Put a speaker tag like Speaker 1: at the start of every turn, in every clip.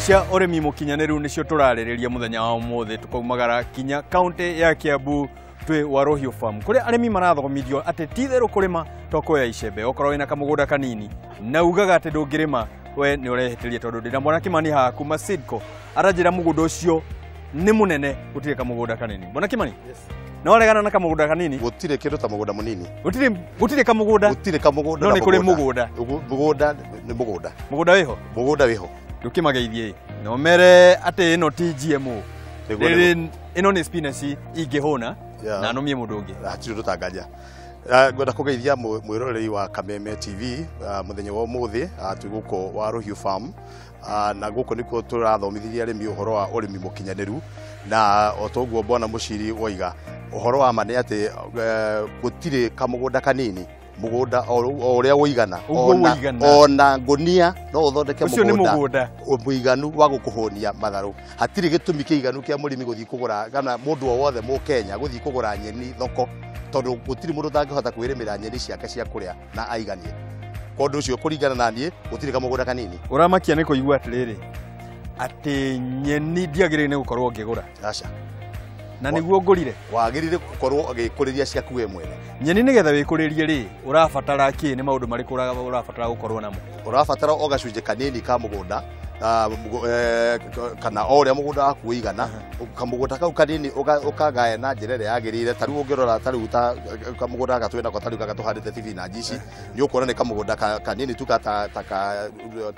Speaker 1: Cia ũrĩmi mũkinyanĩru nĩcio tũrarĩrĩria mũthenya wa ũmũthĩ. Tũkaumagara kinya kaunti ya Kiambu twĩ Waruhiu Farm, kũrĩa arĩmi marathomithio atĩ ti itherũ kũrĩma to kuoya icembe. Okorwo wĩna kamũgũnda kanini na ugaga atĩ ndũngĩrĩma, we nĩ ũrehĩtĩria, tondũ ndĩna Mwana Kimani haha kuma Seedco aranjĩra mũgũnda ũcio nĩ mũnene, gũtirĩ kamũgũnda kanini. Bwana Kimani, no waregana na kamũgũnda kanini?
Speaker 2: Gũtirĩ kĩndũ ta mũgũnda mũnini.
Speaker 1: Gũtirĩ kamũgũnda.
Speaker 2: Gũtirĩ kamũgũnda.
Speaker 1: No nĩ kũrĩ mũgũnda.
Speaker 2: Mũgũnda nĩ mũgũnda.
Speaker 1: Mũgũnda wĩho.
Speaker 2: Mũgũnda wĩho.
Speaker 1: Ndũkĩmageithie no mere atĩ ĩno ti GMO. Rĩrĩ ĩno nĩ spinach ingĩhũna na numie mũndũ ũngĩ.
Speaker 2: Hatirĩ ũndũ tanganja. Ngwenda kũgeithia mwĩroreri wa Kameme TV mũthenya wa ũmũthĩ. Twĩ gũkũ Waruhiu Farm, na gũkũ nĩkuo tũrathomithĩria arĩmi ũhoro wa ũrĩmi mũkinyanĩru, na o toguo Bwana Mũciri woiga, ũhoro wa ma nĩ atĩ gũtirĩ kamũgũnda kanini. Mũgũnda o ũrĩa ũigana, ona ngũnia no ũthondeke mũgũnda mũiganu wa gũkũhũnia matharũ. Hatirĩ gĩtũmi kĩiganu kĩa mũrĩmi gũthiĩ kũgũra, kana mũndũ o wothe Mũkenya gũthiĩ kũgũra nyeni thoko, tondũ gũtirĩ mũndũ ũtangĩhota kwĩrĩmĩra nyeni ciake cia kũrĩa na aiganie. Kwa ũndũ ũcio, kũringana na niĩ, gũtirĩ kamũgũnda kanini.
Speaker 1: Ũramakia nĩ kũigua atĩrĩrĩ, atĩ nyeni ndiagĩrĩire nĩ gũkorwo ngĩgũra.
Speaker 2: Aca.
Speaker 1: Na nĩguo ngũrire.
Speaker 2: Wagĩrĩire gũkorwo ũgĩkũrĩria ciaku we mwene.
Speaker 1: Nyeni nĩgetha wĩkũrĩrie rĩ, ũrabatara kĩ? Nĩ maũndũ marĩkũ ũrabatara gũkorwo namo?
Speaker 2: Ũrabatara o gacunjĩ kanini ka mũgũnda, kana o ũrĩa mũgũnda waku ũigana. Kamũgũnda kau kanini ũkagaya na njĩra ĩrĩa yagĩrĩire. Ta rĩu ũngĩrora, ta rĩu ta kamũgũnda gaka twĩnako, ta rĩu gaka tũhandĩte thibinanji ici, nĩ ũkuona nĩ kamũgũnda kanini tu ta ka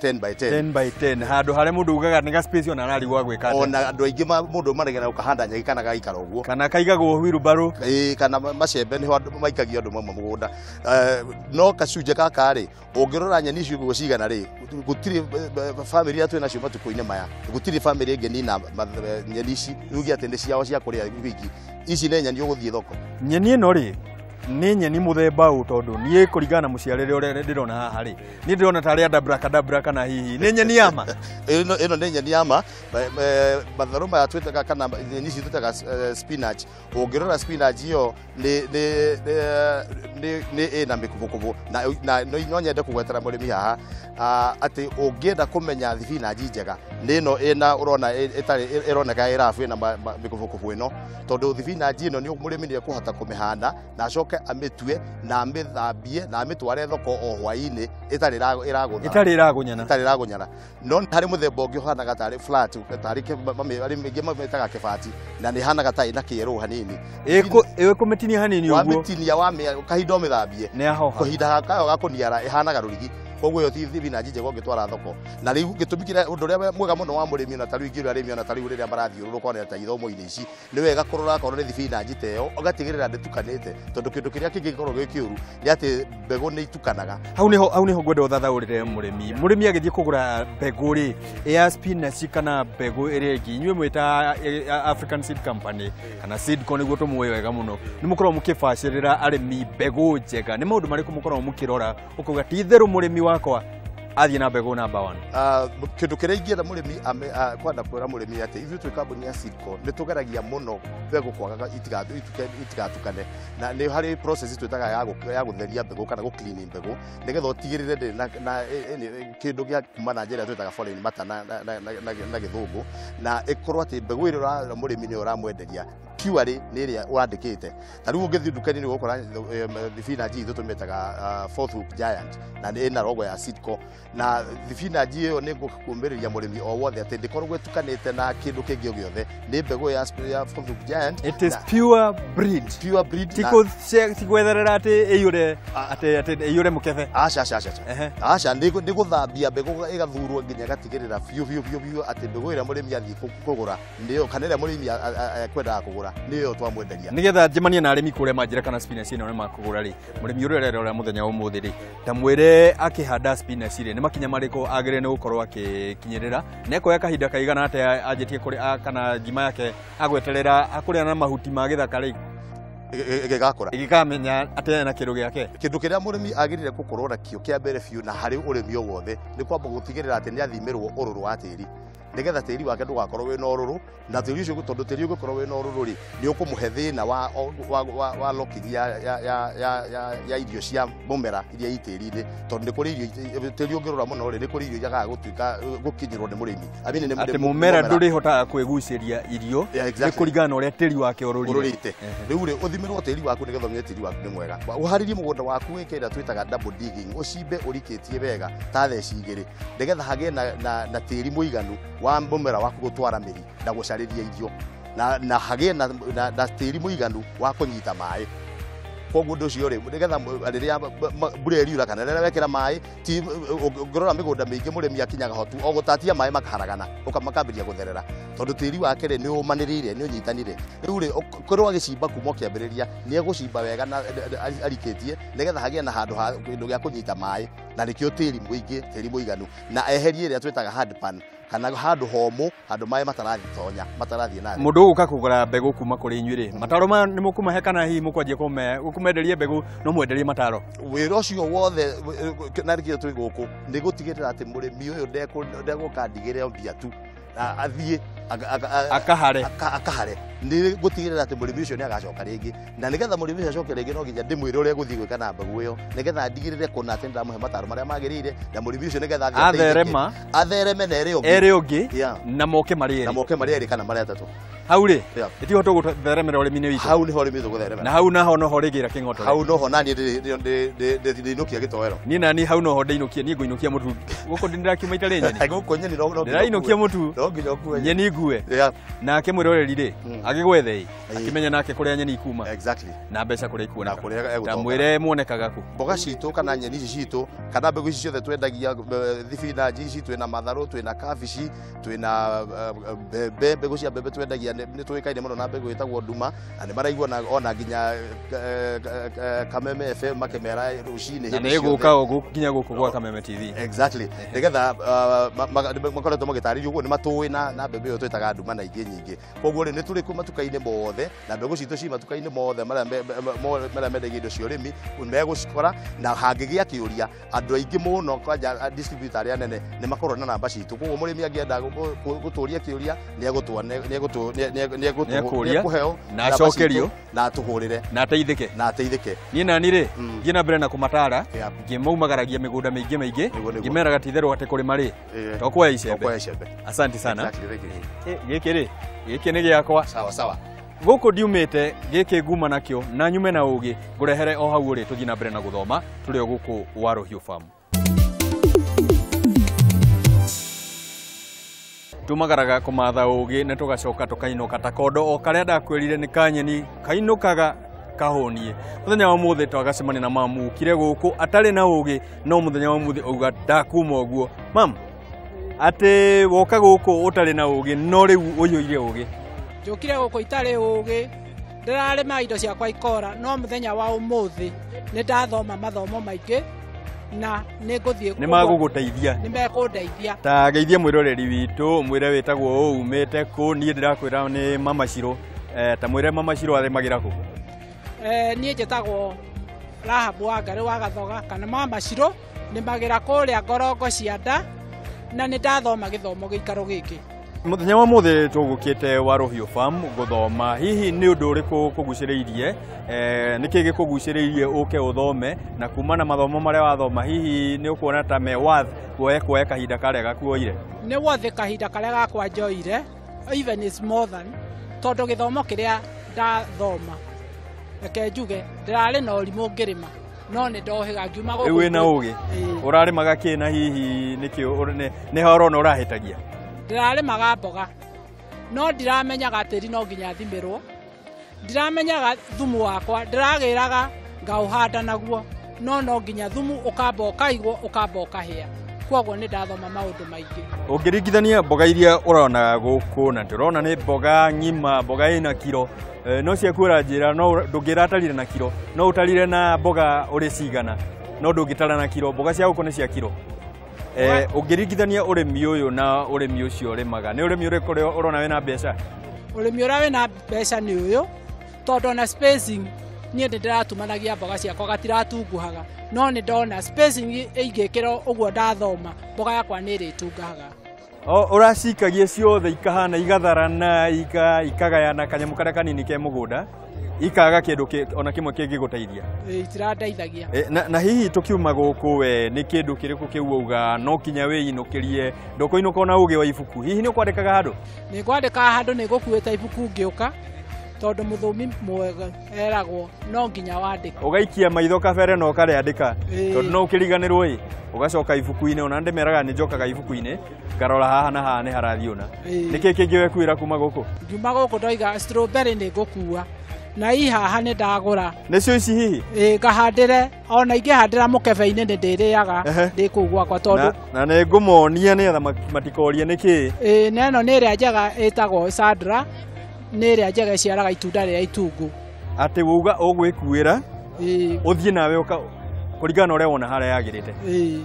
Speaker 2: 10 by 10.
Speaker 1: 10 by 10, handũ harĩa mũndũ ugaga nĩ ga space ona ararigwo gwĩka atĩa.
Speaker 2: Ona andũ aingĩ mũndũ maregera gũkahanda nyeki kana gaikara ũguo,
Speaker 1: kana kaigagwo wheelbarrow,
Speaker 2: kana macembe nĩho maikagio andũ mamwe mũgũnda. No gacunjĩ gaka rĩ, ũngĩrora nyeni icio ũguo cigana rĩ, gũtirĩ bamĩrĩ iria twĩ nacio matukũ-inĩ maya, gũtirĩ bamĩrĩ ĩngĩnina nyeni ici yuge atĩ nĩ ciao cia kũrĩa wiki. Ici nĩ nyeni ũgũthiĩ thoko.
Speaker 1: Nyeni ĩno rĩ, nĩ nyeni mũthemba ũũ? Tondũ niĩ kũringana na mũciarĩre ũrĩa ndĩrona haha rĩ, niĩ ndĩrona tarĩ abracadabra, kana hihi nĩ nyeni ya ma?
Speaker 2: Ĩno nĩ nyeni ya ma. Matharũ maya twĩtaga, kana nyeni ici twĩtaga spinach. Ũngĩrora spinach ĩyo nĩ ĩna mĩkũbũkũbũ, na no nyende kũgwetera mũrĩmi haha atĩ ũngĩenda kũmenya thibinanji njega nĩ ĩno ĩna ũrona ĩtarĩ ĩroneka ĩrabu ĩna mĩkũbũkũbũ ĩno, tondũ thibinanji ĩno nĩ mũrĩmi nĩ ekũhota kũmĩhanda na acoke amĩtue na amĩthambie na amĩtware thoko o hwaĩ-inĩ ĩtarĩ ĩragũthara,
Speaker 1: ĩtarĩ ĩragũnyana,
Speaker 2: ĩtarĩ ĩragũnyana. No harĩ mũthemba ũngĩ ũhanaga tarĩ flat, tarĩ arĩmi aingĩ mamĩtaga kĩbati, na nĩ ĩhanaga ta ĩna kĩerũ hanini.
Speaker 1: Ĩkũmĩtinia hanini ũguo,
Speaker 2: wamĩtinia kahinda ũmĩthambie
Speaker 1: nĩ yahoha,
Speaker 2: kahinda kayo ga kũniara ĩhanaga rũrigi. Koguo ĩyo ti thibinanji njega ũngĩtwara thoko. Na rĩu gĩtũmi kĩrĩa, ũndũ ũrĩa mwega mũno wa mũrĩmi, ona ta rĩu ingĩũria arĩmi, ona ta rĩu rĩrĩa marathiũrũrũka, ona ta ithomo-inĩ ici, nĩ wega kũrora akorwo nĩ thibinanji ta ĩyo, ũgatigĩrĩra ndĩtukanĩte, tondũ kĩndũ kĩrĩa kĩngĩkorwo gĩ kĩũru nĩ atĩ mbegũ nĩ itukanaga.
Speaker 1: Hau nĩho ngwenda ũthathaũrĩre mũrĩmi. Mũrĩmi agĩthiĩ kũgũra mbegũ rĩ, ya spinach kana mbegũ ĩrĩa ĩngĩ, inyuĩ mwĩta African Seed Company kana Seedco nĩguo tũmũĩ wega mũno, nĩ mũkoragwo mũkĩbacĩrĩra arĩmi mbegũ njega. Nĩ maũndũ marĩkũ mũkoragwo mũkĩrora ũkauga ti itherũ mũrĩmi wakwa athiĩ na mbegũ number 1?
Speaker 2: Kĩndũ kĩrĩa ingĩenda mũrĩmi, kwenda kwĩra mũrĩmi atĩ ithuĩ twĩ kambuni ya Seedco nĩ tũgeragia mũno mbegũ kwagaga itigatukane, na nĩ harĩ process twĩtaga ya gũtheria mbegũ kana gũ clean mbegũ, nĩgetha ũtigĩrĩre ndĩrĩ na kĩndũ gĩa kuma na njĩra twĩtaga foreign matter na gĩthũngũ, na ĩkorwo atĩ mbegũ ĩrĩa mũrĩmi nĩyo ũramwenderia purely nĩ ĩrĩa ũrandĩkĩte. Ta rĩu ũngĩthiĩ nduka-inĩ nĩ ũgũkora thibinanji itũ tũmĩtaga Fourth Hook Giant, na nĩ ĩna logo ya Seedco, na thibinanji ĩyo nĩ ngũkũmĩrĩria mũrĩmi o wothe atĩ ndĩkoragwo ĩtukanĩte na kĩndũ kĩngĩ o gĩothe, nĩ mbegũ ya Fourth Hook Giant.
Speaker 1: It is pure breed.
Speaker 2: Pure breed.
Speaker 1: Ti gwetherera atĩ ĩiyũre, atĩ ĩiyũre mũkebe.
Speaker 2: Aca, aca, aca, aca, nĩ gũthambia mbegũ ĩgathurwo nginya ĩgatigĩrĩra biũ biũ biũ biũ atĩ mbegũ ĩrĩa mũrĩmi athiĩ kũgũra nĩyo, kana ĩrĩa mũrĩmi ekwendaga kũgũra nĩyo twamwenderia.
Speaker 1: Nĩgetha njemanie na arĩmi kũrĩa manjĩra kana spinach ĩno nĩ makũgũra rĩ, mũrĩmi ũrĩa ũrerora mũthenya wa ũmũthĩ rĩ, ta mwĩre akĩhanda spinach rĩ, nĩ makinya marĩkũ agĩrĩire nĩ gũkorwo akĩkinyĩrĩra, na ekoya kahinda kaigana atĩa anjĩtie kũrĩa, kana ngima yake agweterera akũrĩa na mahuti ma gĩthaka rĩ,
Speaker 2: ĩgĩgakũra,
Speaker 1: ĩgĩkamenya atĩ ena kĩndũ gĩake?
Speaker 2: Kĩndũ kĩrĩa mũrĩmi agĩrĩire gũkorwo nakĩo kĩa mbere biũ na harĩ ũrĩmi o wothe nĩ kwamba gũtigĩrĩra atĩ nĩ athimĩrwo ũrũrũ wa tĩri. Nĩgetha tĩri wake ndũgakorwo wĩna ũrũrũ, na tĩri ũcio, tondũ tĩri ũngĩkorwo wĩna ũrũrũ rĩ, nĩ ũkũmũhe thĩna wa locking ya irio cia mũmera iria i tĩri-inĩ, tondũ nĩ kũrĩ irio, tĩri ũngĩrũra mũno rĩ, nĩ kũrĩ irio iragaga gũtuĩka gũkinyĩrwo nĩ mũrĩmi. I mean, nĩ
Speaker 1: Atĩ mũmera ndũrĩhotaga kwĩgucĩria irio
Speaker 2: Yeah,
Speaker 1: nĩ
Speaker 2: exactly.
Speaker 1: kũringana na ũrĩa tĩri wake ũrũrire.
Speaker 2: Ũrũrĩte. Rĩu rĩ, ũthimĩrwo tĩri waku nĩgetha ũmenye tĩri waku nĩ mwega. Ũharĩrie mũgũnda waku, wĩke ĩrĩa twĩtaga double digging, ũcimbe ũrikĩtie wega ta theci 2, nĩgetha hagĩe na tĩri mũiganu wa mũmera waku gũtwara mĩri na gũcarĩria irio, na hagĩe na tĩri mũiganu wa kũnyita maĩ. Koguo ũndũ ũcio rĩ, nĩgetha rĩrĩa mbura ĩriura kana rĩrĩa wekĩra maĩ, ti ũngĩrora mĩgũnda mĩingĩ, mũrĩmi akinyaga hotu o gũtatia maĩ makaharagana, makambĩrĩria gũtherera, tondũ tĩri wake rĩ, nĩ ũmanĩrĩire, nĩ ũnyitanire. Rĩu rĩ, korwo agĩcimba kuma o kĩambĩrĩria, nĩ egũcimba wega na arikĩtie, nĩgetha hagĩe na handũ ha kĩndũ gĩa kũnyita maĩ, na nĩkĩo tĩri mũingĩ, tĩri mũiganu, na eherie ĩrĩa twĩtaga hard pan, kana handũ homũ, handũ maĩ matarathiĩ tonya, matarathiĩ na thĩ.
Speaker 1: Mũndũ ũgũka kũgũra mbegũ kuma kũrĩ inyuĩ rĩ, mataro maya nĩ mũkũmahe, kana hihi mũkwanjia kũmenderia mbegũ no mwenderie mataro?
Speaker 2: Wĩra ũcio wothe na nĩkĩo twĩ gũkũ, nĩ gũtigĩrĩra atĩ mũrĩmi ũyũ ndegũka ndigĩre mbia tu na athiĩ
Speaker 1: Akahare.
Speaker 2: Akahare. Nĩ gũtigĩrĩra atĩ mũrĩmi ũcio nĩ agacoka rĩngĩ, na nĩgetha mũrĩmi ũcio acoke rĩngĩ, no nginya ndĩmwĩre ũrĩa egũthiĩ gwĩka na mbegũ ĩyo, nĩgetha ndigĩrĩre kũna atĩ nĩndamũhe mataro marĩa magĩrĩire, na mũrĩmi ũcio nĩgetha athiĩ ateithĩke.
Speaker 1: Atherema.
Speaker 2: Athereme na ere ũngĩ.
Speaker 1: Ere ũngĩ. Na moke marĩ
Speaker 2: Na
Speaker 1: erĩ.
Speaker 2: Moke marĩ erĩ kana marĩ atatũ.
Speaker 1: Hau rĩ, ĩtiho tũgũtheremera ũrĩmi-inĩ witũ.
Speaker 2: Hau nĩho ũrĩmi tũgũtheremera.
Speaker 1: Na hau naho noho rĩgĩra kĩng'otore.
Speaker 2: Hau noho naniĩ ndĩinũkia gĩtoero.
Speaker 1: Niĩ nani hau noho ndĩinũkia, niĩ ngũinũkia mũtu gũkũ, ndĩrakiuma itarĩ nyeni.
Speaker 2: Gũkũ nyeni no nginya
Speaker 1: Ndĩrainũkia
Speaker 2: ũkue.
Speaker 1: Mũtu.
Speaker 2: No nginya ũkue.
Speaker 1: Nyeni ngue. Nake mwĩroreri rĩ, agĩgwethe ĩ, akĩmenya nake kũrĩa nyeni ikuma na mbeca kũrĩa
Speaker 2: Na
Speaker 1: ikuoneka.
Speaker 2: kũrĩa
Speaker 1: Ta
Speaker 2: egũtonga.
Speaker 1: mwĩre muonekaga kũ?
Speaker 2: Mboga citũ kana nyeni ici citũ kana mbegũ ici ciothe twendagia, thibinanji ici, twĩna matharũ, twĩna kabici, twĩna mbembe, mbegũ cia mbembe twendagia, nĩ tũĩkaine mũno na mbegũ ĩtagwo nduma, na nĩ maraigua na ona nginya Kameme FM makĩmera rũcinĩ
Speaker 1: Na
Speaker 2: hĩndĩ
Speaker 1: nĩ
Speaker 2: ciothe.
Speaker 1: ĩgũka o nginya gũkũ gwa Kameme TV.
Speaker 2: Exactly, nĩgetha makoretwo magĩtarĩrio ũguo, nĩ matũĩ na mbembe ĩyo twĩtaga nduma na ingĩ nyingĩ. Koguo rĩ, nĩ tũrĩ kũ matuka-inĩ mothe, na mbegũ citũ ci matuka-inĩ mothe marĩa marĩa mendagia indo cia ũrĩmi, megũcikora. Na hangĩgĩa kĩũria, andũ aingĩ mũno, kwanja distributor arĩa nene, nĩ makoragwo na namba citũ. Koguo mũrĩmi angĩenda gũtũria kĩũria, nĩ egũtwa nĩ
Speaker 1: Nĩekũria,
Speaker 2: ekũheo
Speaker 1: na
Speaker 2: namba citũ,
Speaker 1: acokerio.
Speaker 2: Na atũhũrĩre.
Speaker 1: Na ateithĩke.
Speaker 2: Na ateithĩke.
Speaker 1: Niĩ nani rĩ, thiĩ na mbere na kũmatara, ngĩmaumagaragia mĩgũnda mĩingĩ mĩingĩ,
Speaker 2: Nĩguo, nĩguo.
Speaker 1: ngĩmeraga ti itherũ atĩ kũrĩma rĩ, to kuoya icembe.
Speaker 2: To kuoya icembe.
Speaker 1: Asante sana.
Speaker 2: Exactly, thank you.
Speaker 1: Eh, gĩkĩ rĩ, gĩkĩ nĩ gĩakwa.
Speaker 2: Sawa sawa.
Speaker 1: Gũkũ ndiumĩte, gĩkĩ nguma nakĩo na nyume na ũgĩ ngũrehere o hau ũrĩ. Tũthiĩ na mbere na gũthoma tũrĩ o gũkũ wa Rũhiũ Farm. Tumagaraga kũmatha ũgĩ na tũgacoka tũkainũka ta kondo o karĩa ndakwĩrire nĩ kanyeni kainũkaga kahũniĩ. Mũthenya wa ũmũthĩ twagacemania na mamu ukire gũkũ atarĩ na ũgĩ, no mũthenya wa ũmũthĩ auga ndakuma ũguo. Mam, atĩ woka gũkũ ũtarĩ na ũgĩ, no rĩu ũiyũire ũgĩ.
Speaker 3: Njũkire gũkũ itarĩ ũgĩ, ndĩrarĩma indo ciakwa ikora, no mũthenya wa ũmũthĩ nĩ ndathoma mathomo maingĩ na nĩ ngũthiĩ.
Speaker 1: Nĩ magũgũteithia.
Speaker 3: Nĩ mekũndeithia.
Speaker 1: Ta geithie mwĩroreri witũ, mwĩre wĩtagwo ũũ, umĩte kũ. Niĩ ndĩrakwĩra nĩ Mama Shiro. Ta mwĩre Mama Shiro arĩmagĩra kũ?
Speaker 3: Niĩ njĩtagwo Rahabu Wangarĩ wa Gathoga, kana Mama Shiro, nĩmagĩra kũrĩa Ngorongo Cianda, na nĩ ndathoma gĩthomo gĩikaro gĩkĩ.
Speaker 1: Mũthenya wa mũthĩ tũgũkĩte wa Rũhiũ Farm gũthoma. Hihi nĩ ũndũ ũrĩkũ kũgucĩrĩirie, nĩkĩ gĩkũgucĩrĩirie ũke ũthome, na kuma na mathomo marĩa wathoma, hihi nĩ ũkuona ta me worth kuoya kahinda karĩa gakuoire?
Speaker 3: Nĩ wothe kahinda karĩa gakwa njoire, even is more than, tondũ gĩthomo kĩrĩa ndathoma, reke njuge ndĩrarĩ na ũrimũ ngĩrĩma, no nĩ ndohĩga ngiuma gũkũ.
Speaker 1: Rĩu wĩna ũgĩ.
Speaker 3: Ĩĩ.
Speaker 1: Ũrarĩmaga kĩ, na hihi nĩkĩ nĩ ha ũrona ũrahĩtagia?
Speaker 3: Ndĩrarĩmaga mboga, no ndiramenyaga tĩri no nginya thimĩrwo, ndiramenyaga thumu wakwa ndĩragĩraga ngaũhanda naguo, no nginya thumu ũkamba ũkaigwo, ũkamba ũkahĩa. Koguo nĩ ndathoma maũndũ maingĩ.
Speaker 1: Ũngĩringithania mboga iria ũrona gũkũ, na tũrona nĩ mboga ng'ima, mboga ĩna kiro, no ciaku ũranjĩra no ndũngĩratarire na kiro, no ũtarire na mboga ũrĩ cigana, no ndũngĩtara na kiro. Mboga cia gũkũ nĩ cia kiro. Ũngĩringithania ũrĩmi ũyũ na ũrĩmi ũcio ũrĩmaga, nĩ ũrĩmi ũrĩkũ ũrĩa ũrona wĩna mbeca?
Speaker 3: Ũrĩmi ũrĩa wĩna mbeca nĩ ũyũ, tondũ ona spacing niĩ nĩ ndĩratumanagia mboga ciakwa gatiratunguhaga, no nĩ ndona spacing ĩingĩkĩra ũguo ndathoma, mboga yakwa nĩ ĩrĩtungahaga.
Speaker 1: Ũracikagia ciothe ikahana igatharana ikagayana kanyamũ karĩa kanini ke mũgũnda ikaga kĩndũ ona kĩmwe kĩngĩgũteithia.
Speaker 3: Itirandeithagia.
Speaker 1: Na hihi tũkiuma gũkũ we nĩ kĩndũ kĩrĩkũ kĩu wauga no kinya wĩinũkĩrie ndũkũinũka ona ũgĩ wa ibuku hihi nĩ ũkwandĩkaga handũ?
Speaker 3: Nĩ ngwandĩkaga handũ, nĩ ngũkuĩte ibuku ngĩũka tondũ mũthomi mwega eragwo no nginya wandĩke.
Speaker 1: Ũgaikia maitho kabere na ũkarĩandĩka tondũ no ũkĩriganĩrwo ĩ ũgacoka ibuku-inĩ ona ndĩmeraga nĩ njokaga ibuku-inĩ ngarora haha na haha nĩ harathiĩ ũna. Nĩkĩ kĩngĩ wekuĩra kuma gũkũ?
Speaker 3: Ngiuma gũkũ ndoiga strawberry nĩ ngũkua na i haha nĩ ndagũra.
Speaker 1: Nĩcio ici hihi?
Speaker 3: Ĩ ngahandĩre ona ingĩhandĩra mũkebe-inĩ nĩ ndĩrĩaga ndĩ kũu gwakwa tondũ
Speaker 1: na nĩ ngũmonia nĩgetha matikorie nĩkĩ.
Speaker 3: Ĩ na ĩno nĩ ĩrĩa njega ĩtagwo Sandra, nĩ ĩrĩa njega ĩciaraga itunda rĩa itungu.
Speaker 1: Atĩ wauga ũgwĩkuĩra ũthiĩ nawe kũringana na ũrĩa wona harĩa yagĩrĩte.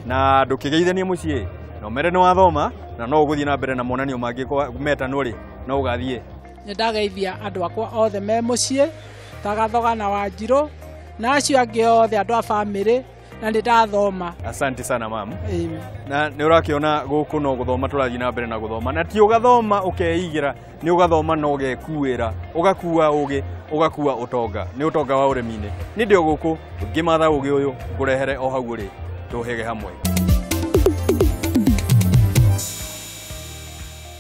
Speaker 1: Na ndũkĩgeithanie mũciĩ na ũmere nĩ wathoma na no ũgũthiĩ na mbere na monanio mangĩ metanwo rĩ no ũgathiĩ.
Speaker 3: Nĩ ndageithia andũ akwa othe me mũciĩ ta Gathoga na Wanjirũ na acio angĩ othe andũ a bamĩrĩ na nĩ ndathoma.
Speaker 1: Asante sana mamu. Na nĩ ũrakĩona gũkũ no gũthoma tũrathiĩ na mbere na gũthoma na ti ũgathoma ũkeigĩra nĩ ũgathoma na ũgekuĩra ũgakua ũgĩ ũgakua ũtonga nĩ ũtonga wa ũrĩmi-inĩ. Nĩ ndĩ o gũkũ ngĩmatha ũgĩ ũyũ ngũrehere o hau ũrĩ tũhĩge hamwe.